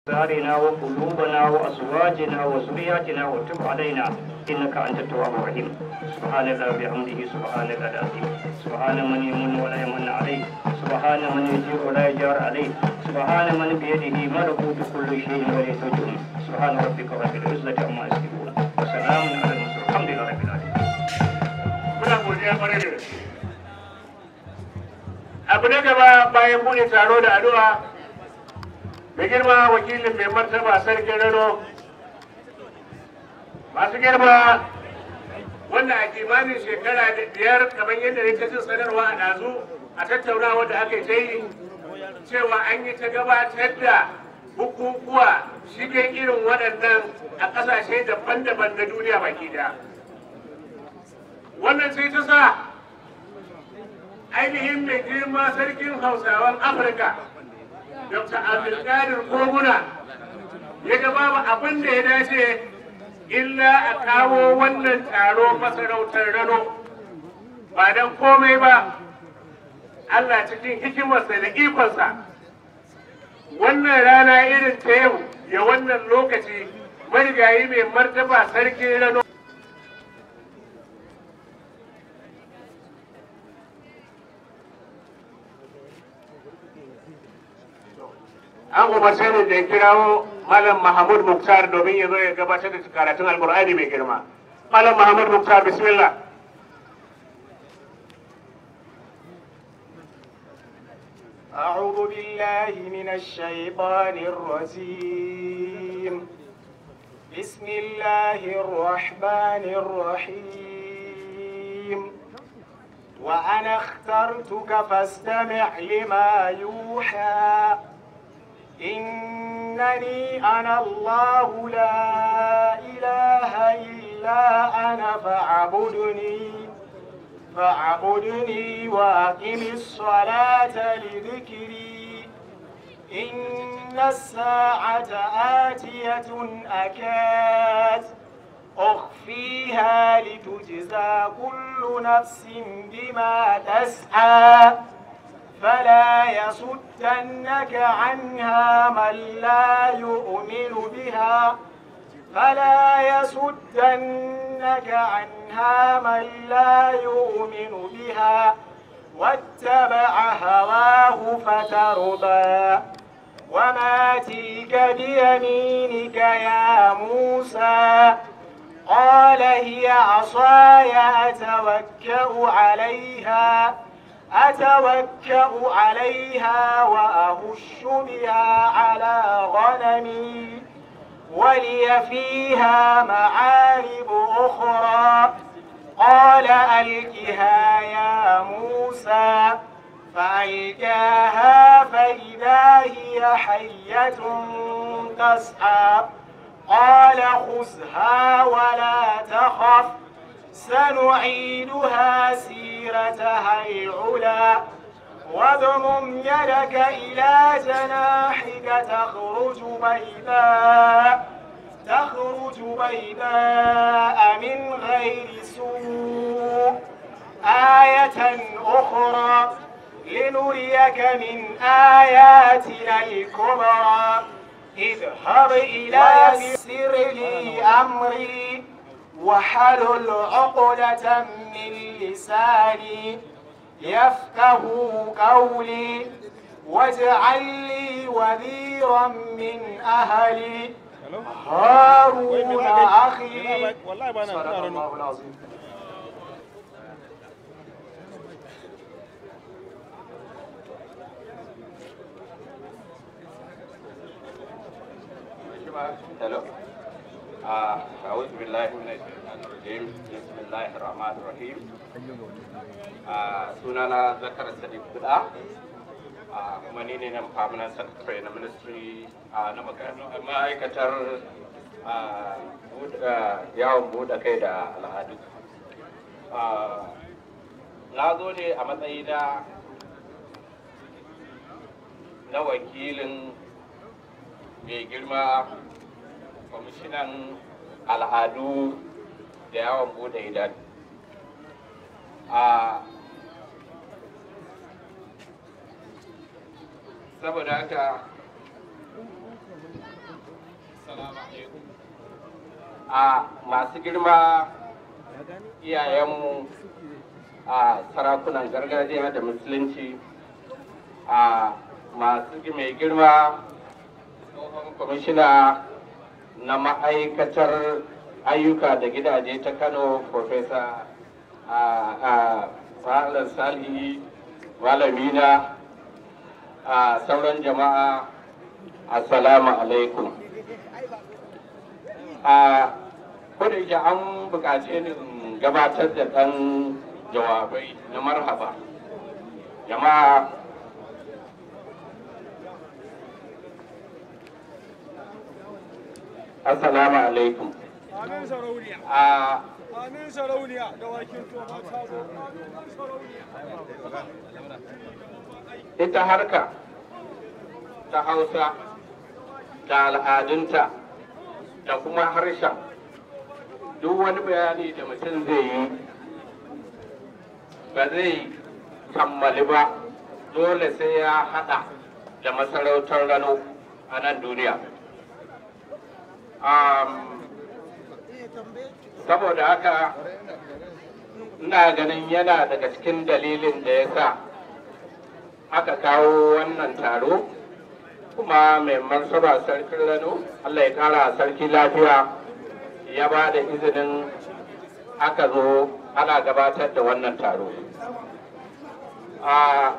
أبصارنا وقلوبنا وأزواجنا وذرياتنا وتب علينا إنك أنت التواب الرحيم. سبحان الله وبحمده، سبحان الله العظيم، سبحان من يمن ولا يمن عليه، سبحان من يجير ولا يجار عليه، سبحان من بيده ملكوت كل شيء وإليه ترجعون. سبحان ربك رب العزة عما يصفون وسلام على المرسلين، الحمد لله رب العالمين. Muna godiya kwarai da gaske. Abu na gaba, bayan buɗe taro da addu'a, mai girma wakilin mai martaba Sarkin Rano, masu girma, wanda a kimanin shekara 5, kamar yadda ne ta jin sanarwa a ɗazu a tattaunawa da aka yi ta yi, cewa an yi ta gabatar da bukukuwa shigen irin waɗannan a ƙasashe daban-daban na duniya baki ɗaya. Wannan sai ta sa ainihin mai girma Sarkin Hausawan Afirka, Dr. Abdulkadir Koguna, ya ga babu abin da ya dace illa a kawo wannan taro masarautar Rano. Ba don komai ba, Allah cikin hikimarsa da ikonsa, wannan rana irin ta yau ya wannan lokaci, marigayi mai martaba Sarkin Rano an umarce ni da kirawo Malam Mahmud Muktar domin ya zo ya gabatar da karatun Alkur'ani mai girma. Malam Mahmud Muktar, bismillah. أعوذ بالله من الشيطان الرجيم. بسم الله الرحمن الرحيم. وأنا اخترتك فاستمع لما يوحى. إنني أنا الله لا إله إلا أنا فاعبدني وأقم الصلاة لذكري. إن الساعة آتية أكاد أخفيها لتجزى كل نفس بما تسعى. فلا يصدنك عنها من لا يؤمن بها فلا يصدنك عنها من لا يؤمن بها واتبع هواه فترضى. وما تلك بيمينك يا موسى؟ قال هي عصاي أتوكأ عليها وأهش بها على غنمي ولي فيها مآرب أخرى. قال ألقها يا موسى. فألقاها فإذا هي حية تسعى. قال خذها ولا تخف، سنعيدها سيرتها العلى. واضمم يدك إلى جناحك تخرج بيضاء من غير سوء، آية أخرى، لنريك من آياتنا الكبرى. اذهب إلى يسر لي أمري واحلل عقدة من لساني يفقه قولي واجعل لي وزيرا من أهلي، هارون أخي. صدق الله العظيم. Hello. أعوذ بالله من الشيطان الرجيم. بسم الله الرحمن الرحيم. Sunana Zakar Sadiq Kuda. Kuma ni ne nan permanent secretary na ministry na ma'aikatar yawon buɗe kai da al'adu. Na zo ne a matsayina na wakilin mai girma kwamishinan al'adu da yawon bude idanu. A saboda haka Assalamu alaikum. A masu girma iyayenmu a sarakunan gargajiya da musulunci, a masu mai girma tsohon kwamishina na ma'aikatar ayyuka da gidaje ta Kano, Professor Malam Salihi Malamina, a sauran jama'a, assalamu alaikum. A yake an buƙace ni in gabatar da ɗan jawabai na marhaba jama'a. Assalamu alaikum. Amin sarauniya. Amin sarauniya da wakin tofa sabo. Amin sarauniya. Ita harka ta Hausa da al'adunta da kuma harshen, duk wani bayani da mutum zai yi ba zai kammali ba, dole sai ya hada da masarautar Rano a nan duniya. Saboda haka ina ganin yana daga cikin dalilin da ya sa aka kawo wannan taro, kuma mai martaba sarkin Rano, Allah ya kara sarki lafiya, ya ba da izinin aka zo ana gabatar da wannan taro. A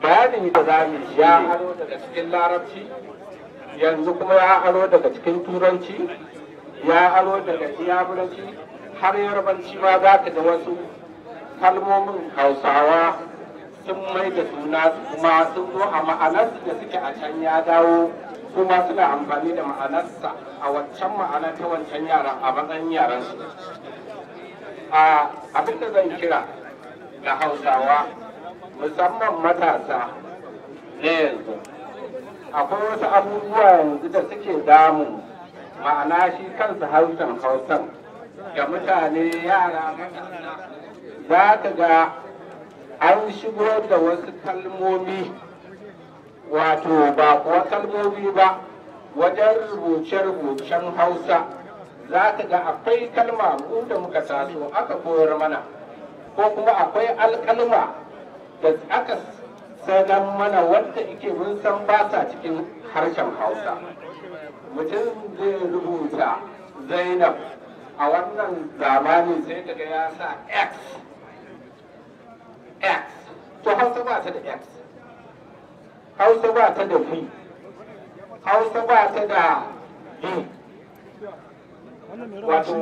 bayanin da za mu ya aro daga cikin Larabci, yanzu kuma ya aro daga cikin Turanci, ya aro daga Iyamuranci, har Yarbanci ma za ka ga wasu kalmomin Hausawa sun mai da suna kuma sun zo a ma'anarsu da suke a can, ya dawo kuma suna amfani da ma'anarsa a waccan ma'ana ta wancan yaran a matsayin yaransu. Abin da zan kira ga Hausawa, musamman matasa na yanzu, akwai wasu abubuwa yanzu da suke damu ma'ana shi kansa harshen Hausan ga mutane yara matasa. Za ka ga an shigo da wasu kalmomi, wato ba kuwa kalmomi ba, wajen rubuce-rubucen Hausa za ka ga akwai kalma mu da muka taso aka koyar mana, ko kuma akwai alkalma da aka sanar mana wanda ike mun san ba sa cikin harshen Hausa. Mutum zai rubuta Zainab a wannan zamani sai kaga ya sa X X. To Hausa ba ta da X, Hausa ba ta da V, Hausa ba ta da B. Wato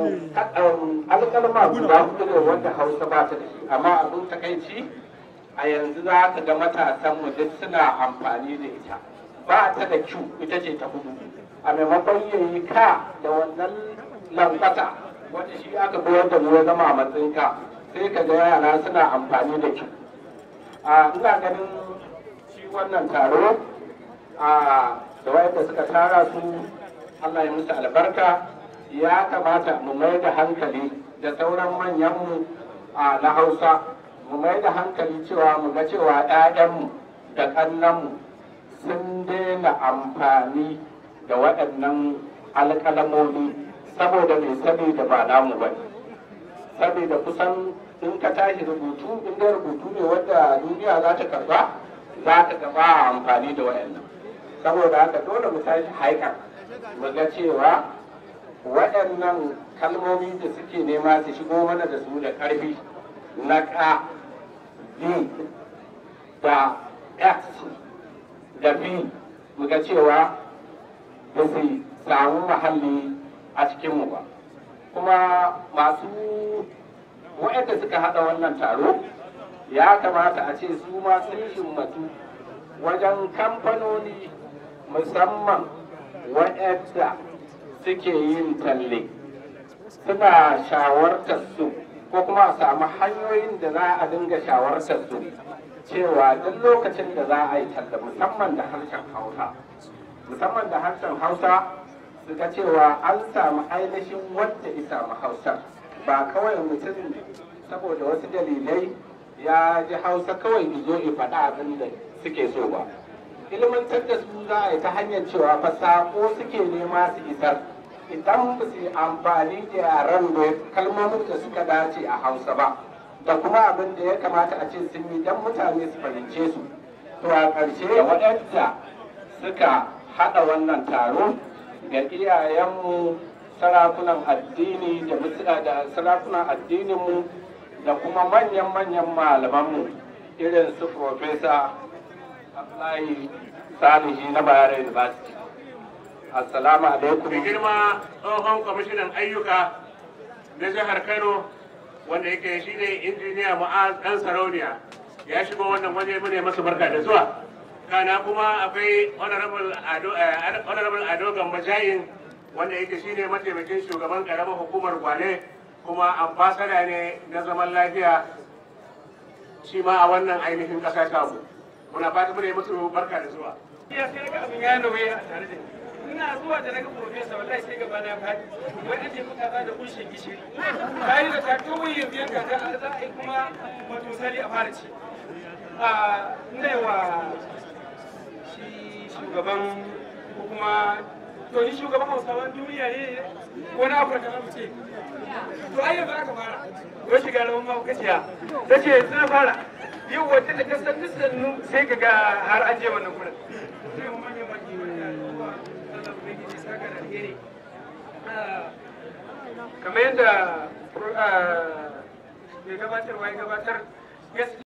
alƙalma guda hudu ne wanda Hausa ba ta da shi, amma abin takaici a yanzu za ka ga matasanmu duk suna amfani da ita. Ba ta da Q, ita ce ta hudu. A maimakon yayi ka da wannan lankwata wanda shi aka koyar da mu ya zama a matsayin ka, sai ka ga yara suna amfani da Q. Ina ganin shi wannan taro da wayanda suka tara su, Allah ya musu albarka. Ya kamata mu mai da hankali da sauran manyanmu na Hausa, mu mai da hankali cewa mu ga cewa 'ya'yanmu da ƙannanmu sun daina amfani da waɗannan alƙalamomi, saboda mai saboda ba namu ba ne. Saboda kusan in ka tashi rubutu, in dai rubutu ne wanda duniya za ta karba, za ka ga ba amfani da waɗannan. Saboda haka dole mu tashi haikar mu ga cewa waɗannan kalmomi da suke nema su shigo mana da su da ƙarfi na K, D da X da B, mu ga cewa ba su samu muhalli a cikinmu ba. Kuma masu waɗanda suka haɗa wannan taro ya kamata a ce su ma sun himmatu wajen kamfanoni, musamman waɗanda suke yin talle, suna shawartar su, ko kuma a samu hanyoyin da za a dinga shawartar su cewa duk lokacin da za a yi talla, musamman da harshen Hausa, musamman da harshen Hausa, su ga cewa an samu ainihin wanda ya samu Hausar, ba kawai mutum saboda wasu dalilai ya ji Hausa kawai zo ya faɗa abin da suke so ba. Ilmantar da su za a yi ta hanyar cewa fa sako suke nema su isar. Idan ba su yi amfani da yaren da kalmomin da suka dace a Hausa ba, da kuma abin da ya kamata a ce sun yi don mutane su fahimce su. To a ƙarshe, waɗanda suka haɗa wannan taro, ga iyayenmu sarakunan addini da sarakunan addininmu da kuma manyan-manyan malamanmu irin su Profesa Abdullahi Salihi na Bayero University. Assalamu alaikum. Da girma tsohon kwamishinan ayyuka na jihar Kano, wanda yake shi ne Injiniya Mu'az Dan Sarauniya, ya shigo wannan waje, mu ne masa barka da zuwa. Kana kuma akwai Honorable Ado Gamba Jayin, wanda yake shi ne mataimakin shugaban karamar hukumar Gwale, kuma ambasada ne na zaman lafiya shi ma a wannan ainihin ƙasa tamu. Muna fata mu ne musu barka da zuwa. Ya sai naga abin ya nauye a tare da ni. Ina zuwa da naga profesa, wallahi sai gaba na faɗi. Wai an je muka da kunshin gishiri bayan da ta kawai yanzu yanka ta za a yi, kuma wato sali a fara ci. A ina wa shi shugaban, ko kuma to ni shugaban Hausawan duniya ne ko na Afirka za mu ce? To ai yanzu aka fara wai shiga rawan mahaukaciya, ta ce yanzu na fara yau, wata da ta sannu sannu sai ka ga har an je wannan gurin. Sai mu manyan baki wanda zuwa, Allah ubangiji saka da alheri. Kamar yadda mai gabatarwa ya gabatar, gaskiya.